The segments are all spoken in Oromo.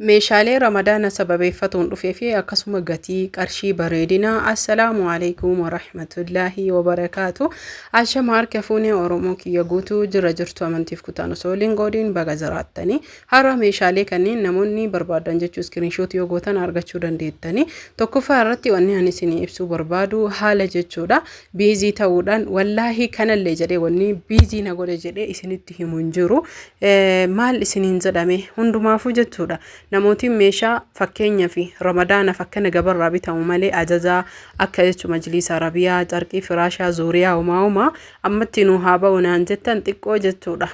Meeshaalee Ramadaana sababeeffatuun dhufee fi akkasuma gatii qarshii bareedinaa. Assalaamu alaikum warahmatullaahi wabarakaatu. Ashama harka fuunee Oromoo kiyya guutuu jira jirtu, amantiif kutaan osoo waliin qoodiin baga jiraattanii. Har'a meeshaalee kanneen namoonni barbaadan jechuu screenshot yoo gootan argachuu dandeettanii. Tokkoffaa irratti wanni ani isinii ibsuu barbaadu haala jechuudha. Busy ta'uudhaan wallaahi kanallee jedhee wanni busy na godhe jedhee isinitti himu hin jiru. Maal isiniin jedhame hundumaafuu jechuudha. Namootiin meeshaa fakkeenya fi Ramadaanaaf akkana gabarraa bitamu malee ajajaa akka jechu majliisa Arabiyaa, carqii firaashaa, zuuriyaa, homaa homaa ammatti nuu haa ba'u naan jettan xiqqoo jechuudha.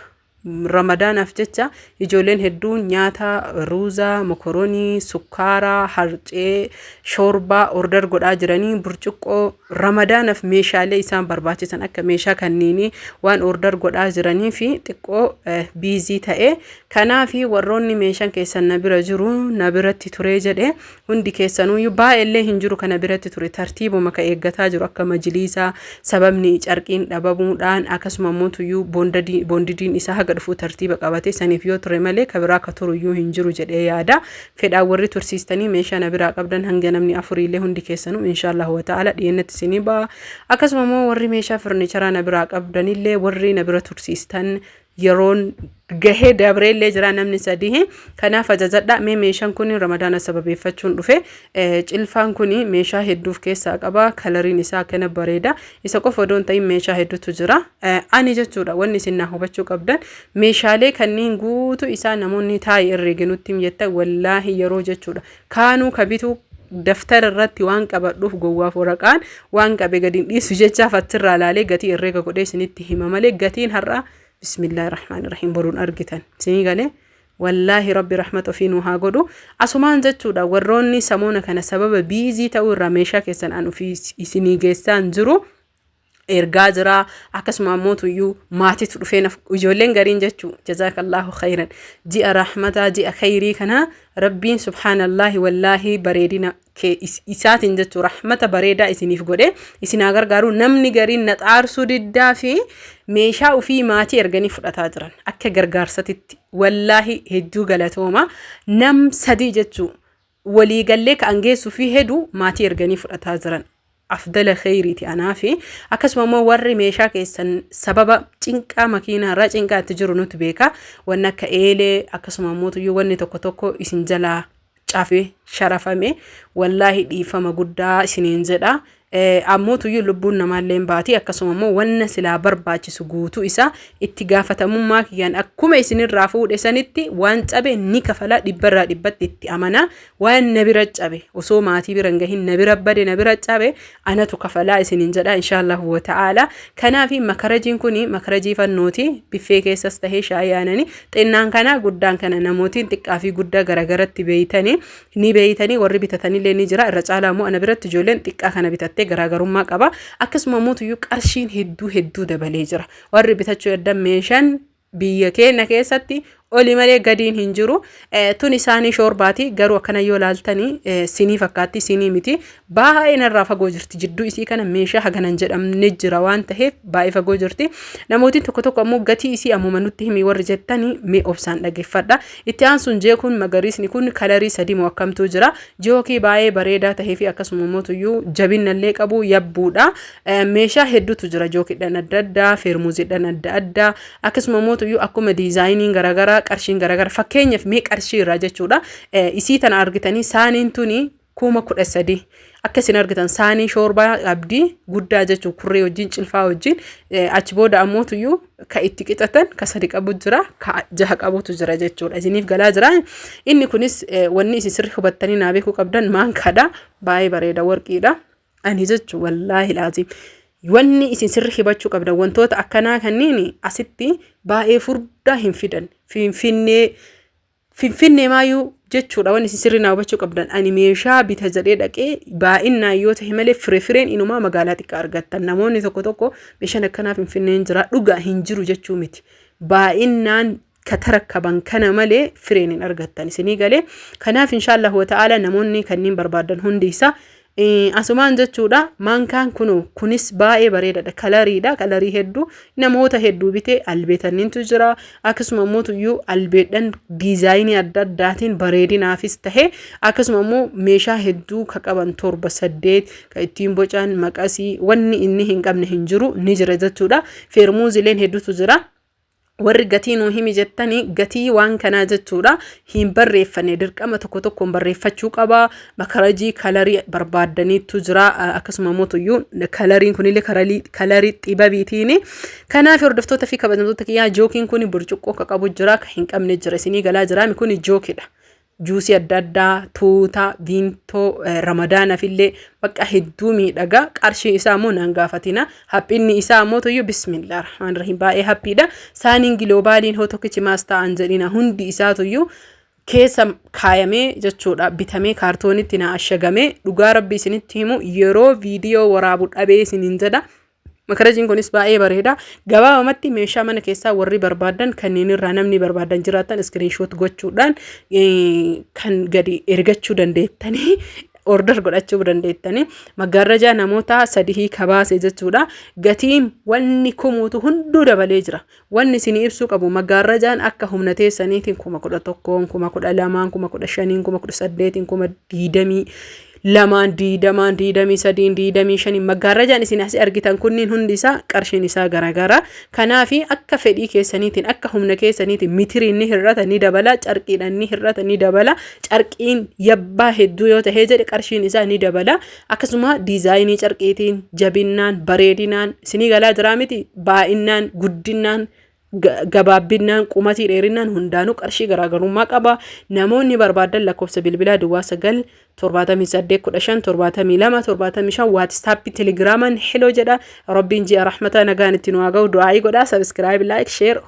Ramadaanaaf jecha ijoolleen hedduun nyaata ruuzaa, mokoronii, sukkaaraa, harcee, shoorbaa order godhaa jiranii, burcuqqoo, Ramadaanaaf meeshaalee isaan barbaachisan akka meeshaa kanniinii waan order godhaa jiranii fi xiqqoo busy ta'e. Kanaaf warroonni meeshaan keessan na bira jiru, na biratti turee jedhe hundi keessanuyyuu, baay'eellee hin jiru kana biratti ture, tartiibuma ka eeggataa jiru akka majliisaa, sababni carqiin dhabamuudhaan akkasuma mootuyyuu boondidiin isaa haga dhufu tartiiba qabate saniif yoo ture malee ka biraa ka turuyyuu hin jiru jedhee yaada. Fedhaan warri tursiistanii meeshaa na biraa qabdan hanga namni afuriillee hundi keessanuu inshaallahu wa ta'ala dhiyeennatti isinii ba'a. Akkasuma immoo warri meeshaa furniicharaa na biraa qabdanillee, warri na bira tursiistan, yeroon gahee dabreellee jira namni sadii, kanaaf ajajadha. Mee meeshaan kun Ramadaana sababeeffachuun dhufe. Cilfaan kun meeshaa hedduuf keessaa qaba, coloriin isaa akkana bareeda. Isa qofa odoon ta'in meeshaa hedduutu jira. Ani jechuudha wanni isin naa hubachuu qabdan, meeshaalee kanneen guutuu isaa namoonni taa'ii herreeginutti jettan, wallaahi yeroo jechuudha kaanuu kabituu daftara irratti waan qabadhuuf gowwaaf waraqaan waan qabe gadi hin dhiisu jechaaf achirraa laalee gatii herreega godhee isinitti hima malee gatiin har'a bismillaahi rahmaani rahiim boruun argitan isinii galee. Wallaahi Rabbi rahmata ofii nu haa godhu. Asumaan jechuudha warroonni samoona kana sababa busy ta'uu irraa meeshaa keessan an ofii isinii geessaan jiru ergaa jira. Akkasuma ammoo tuyyuu maatitu dhufee naf ijoolleen gariin jechuu. Jazaakallahu khayran, ji'a rahmataa, ji'a khayrii kana Rabbiin subhaanallaahi wallaahi bareedina kee isaatiin jechuu rahmata bareedaa isiniif godhe isin haa gargaaru. Namni gariin na xaarsuu diddaa fi meeshaa ofii maatii erganii fudhataa jiran akka gargaarsatitti, wallaahi hedduu galatooma. Nam sadii jechuu waliigallee ka'an geessuu fi heduu maatii erganii fudhataa jiran afdala kheyriiti anaafi. Akkasuma immoo warri meeshaa keessan sababa cinqaa makiinaa irraa, cinqaa itti jiru nuti beeka, wanni akka eelee akkasuma immoo tuyyuu wanni tokko tokko isin jalaa cafe sharafame, wallaahi dhiifama guddaa isiniin jedha. Ammoo tuyyuu lubbuun namaallee hin baati. Akkasuma immoo wanna silaa barbaachisu guutuu isaa itti gaafatamummaa kiyyaan akkuma isinirraa fuudhe sanitti waan cabe ni kafala, dhibbarraa dhibbatti itti amana. Waan na bira cabe osoo maatii bira hin gahin na bira bade, na bira cabe, anatu kafalaa isiniin jedha inshaallahu wa ta'ala. Kanaaf makarajiin kun makarajii fannooti, biffee keessas tahee shaayii aananii xinnaan kana guddaan kana namootiin xiqqaa fi guddaa garagaratti beeytanii ni beeytanii, warri bitatanillee ni jira. Irra caalaa immoo ana biratti ijoolleen xiqqaa kana bitattee garaagarummaa qaba. Akkasuma immoo tuyyuu qarshiin hedduu hedduu dabalee jira. Warri bitachuu eddan meeshaan biyya keenya keessatti oli malee gadiin hin jiru. Tun isaanii shoorbaati, garuu akkana yoo laaltanii sinii fakkaatti, sinii miti. Baay'ee narraa fagoo jirti. Jidduu isii kana meeshaa haganan jedhamne jira waan ta'eef baay'ee fagoo jirti. Namootiin tokko tokko ammoo gatii isii ammuma nutti himi warri jettanii, mee obsaan dhageeffadha. Itti aansuun jeekuun magariisni kun colorii sadii moo akkamtuu jira. Jookii baay'ee bareedaa tahee fi akkasuma immoo tuyyuu jabinnallee qabu yabbuudha. Meeshaa hedduutu jira, jookidhaan adda addaa, feermuuziidhaan adda addaa, akkasuma immoo tuyyuu akkuma diizaayiniin garaagaraa qarshiin garaagaraa. Fakkeenyaaf mee qarshii irraa jechuudha isii tana argitanii, saaniin tuni 13,000. Akka isin argitan saanii shoorbaa qabdii guddaa jechuun kurree wajjin, cilfaa wajjin. Achi booda ammoo tuyyuu ka itti qicatan ka sadi qabu jira, ka jaha qabutu jira jechuudha. Isiniif galaa jira. Inni kunis wanni isin sirri hubattanii naa beekuu qabdan maankaadha, baay'ee bareeda, warqiidha. Ani jechuun wallaahi laazim wanni isin sirri hubachuu qabdan wantoota akkanaa kanneen asitti baay'ee furdaa hin fidan. Finfinnee, Finfinnee maayyuu jechuudha, wanni isin sirri naa hubachuu qabdan, ani meeshaa bita jedhee dhaqee baay'inaan yoo ta'e malee fire fireen inumaa magaalaa xiqqaa argattan. Namoonni tokko tokko meeshaan akkanaa Finfinneen jira, dhugaa hin jiru jechuu miti, baay'inaan ka tarakkaban kana malee fireen hin argattan isinii galee. Kanaaf inshaallahu wa ta'ala namoonni kanneen barbaadan hundi isaa Asumaan jechuudha, maankaan kun kunis baay'ee bareedaadha. Kalariidha. Kalarii hedduu namoota hedduu bitee albeetannintu jira. Akkasuma immoo tuyyuu albeedhan diizaayinii adda addaatiin bareedinaafis tahe, akkasuma immoo meeshaa hedduu ka qaban, torba saddeet ka ittiin bocan, maqasii, wanni inni hin qabne hin jiru, ni jira jechuudha. Feermuuzileen hedduutu jira. Warri gatii nuu himi jettanii, gatii waan kanaa jechuudha hin barreeffanne, dirqama tokko tokkoon barreeffachuu qaba. Makarajii kalarii barbaaddaniitu jira. Akkasuma immoo tuyyuu kalariin kunillee kalarii xibabiitiini. Kanaaf hordoftoota fi kabajamtoota kiyyaa, jookiin kun burcuqqoo akka qabu jira, kan hin qabne jira. Isinii galaa jiraami? Kun jookidha. Juusii adda addaa, tuuta, viintoo, ramadaanaaf illee bakka hedduu miidhagaa. Qarshii isaa immoo naan gaafatina. Haphinni isaa immoo tuyyuu, bismillah rahmaan rahiim, baay'ee haphiidha. Saaniin giloobaaliin hoo tokkichi maas ta'an jedhina, hundi isaa tuyyuu keessa kaayamee jechuudha, bitamee kaartoonitti na ashagamee. Dhugaa Rabbi isinitti himu, yeroo viidiyoo waraabu dhabee isiniin jedha. Makarajiin kunis baay'ee bareeda. Gabaabamatti meeshaa mana keessaa warri barbaadan, kanneen irraa namni barbaadan jiraatan, screenshot gochuudhaan kan gadi ergachuu dandeettanii, order godhachuu dandeettanii. Maggaarrajaa namoota sadii kabaase jechuudha. Gatiin wanni kumuutu hunduu dabalee jira. Wanni isin ibsuu qabu, maggaarrajaan akka humna teessaniitiin 11,000n, 12,000n, 15,000n, 18,000n, 22,000n, 20n, 23n, 25n, maggaarrajaan isin asii argitan kunniin hundi isaa qarshiin isaa garaagara. Kanaafi akka fedhii keessaniitiin, akka humna keessaniitiin, mitiriin ni hir'ata, ni dabala, carqiidhaan ni hir'ata, ni dabala. Carqiin yabbaa hedduu yoo ta'ee jedhe qarshiin isaa ni dabala. Akkasuma diizaayinii carqiitiin, jabinnaan, bareedinaan, isinii galaa jiraa miti, baay'innaan, guddinaan, gabaabbinnaan, qumatii dheerinnaan hundaanuu qarshii garaagarummaa qaba. Namoonni barbaadan lakkoofsa bilbilaa 09 78 15 72 75, WhatsAppii, Telegiraamaan hello jedha. Rabbiin ji'a rahmataa nagaan itti nu haa ga'u du'aayii godhaa. Subscribe, like, share.